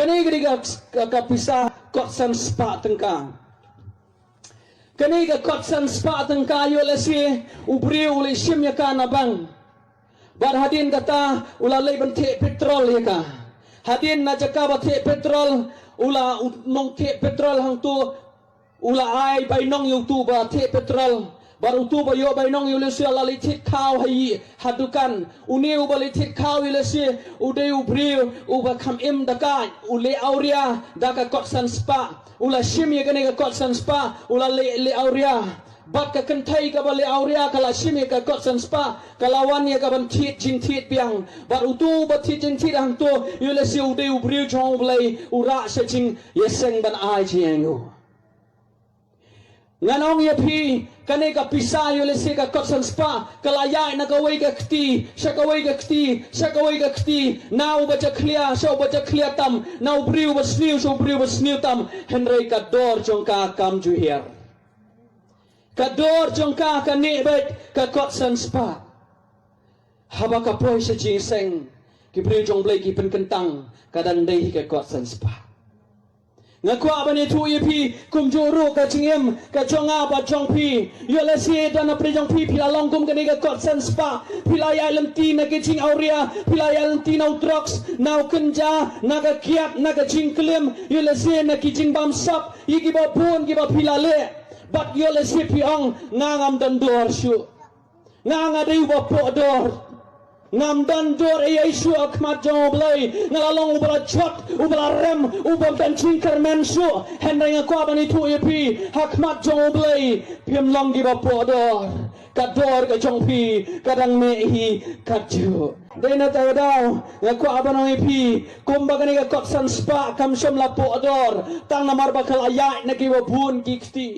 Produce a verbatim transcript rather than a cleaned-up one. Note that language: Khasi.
Kane ka dei ka, ka, ka pisa kot san spah tyngka. Kane ka kot san spah tyngka ïoh lehse u briew u la shim ïa ka na bank. Bad hadien kata u la leit ban thied petrol ïa ka. Hadien na jaka ba thied petrol u la u nongthied petrol hangto u la ai bainong ïa uto ba thied petrol. Bad uto ba ïoh bainong ïoh lehse la leit thied khaw ha ïing ha dukan. Une uba leit thied khaw ïoh lehse u dei u briew uba kham im dakaid, u leh awria da ka kot san spah. U la shim ïa kane ka kot san spah, u la leh, leh awria. Bad ka kynthei kaba leh awria ka la shim ïa ka kot san spah, ka la wan ïa ka ban thied jingthied biang. Bad uto ba thied jingthied hangto ïoh lehse u dei u briew jong U Blei, u rah sha jingïaseng ban ai jingïainguh. Ngan ong ïa phi, kane ka pisa ïoh lehse ka kot san spah ka la ïaid na kawei ka kti sha kawei ka kti sha kawei ka kti, na uba jakhlia sha uba jakhlia tam, na u briew uba sniew sha u briew uba sniew tam, hynrei ka dor jong ka kam ju hiar. Ka dor jong ka ka neh beit ka kot san spah. Haba ka poi sha jingïaseng, ki briew jong U Blei ki pynkyntang, ka dang dei hi ka kot san spah. Nga kwah ban ïathuh ïa phi, kumjuh ruh ka jingim ka jong nga bad jong phi. Ïoh lehse don na pyrshah jong phi, phi la long kum kane ka kot san spah. Phi la ïaid lynti na ki jingawria, phi la ïaid lynti na u drugs, na u kynja, na ka kiad, na ka jingklim, ïoh lehse na ki jingbamsap ïa kiba bun kiba phi la leh. Bad ïoh lehse phi ong, nga ngam don dor shuh. Nga nga dei uba poh dor. Ngam don dor ei ei shuh ha khmat jong U Blei. Nga la long uba la jot, uba la rem, uba ym don jingkyrmen shuh. Hynrei nga kwah ban ïathuh ïa phi, ha khmat jong U Blei phim long kiba poh dor. Ka dor ka jong phi ka dang neh hi kajuh. Dei na kata ka daw nga kwah ban ong ïa phi, kumba kane ka kot san spah kam shym la poh dor, tang namar ba ka la ïaid na kiba bun ki kti.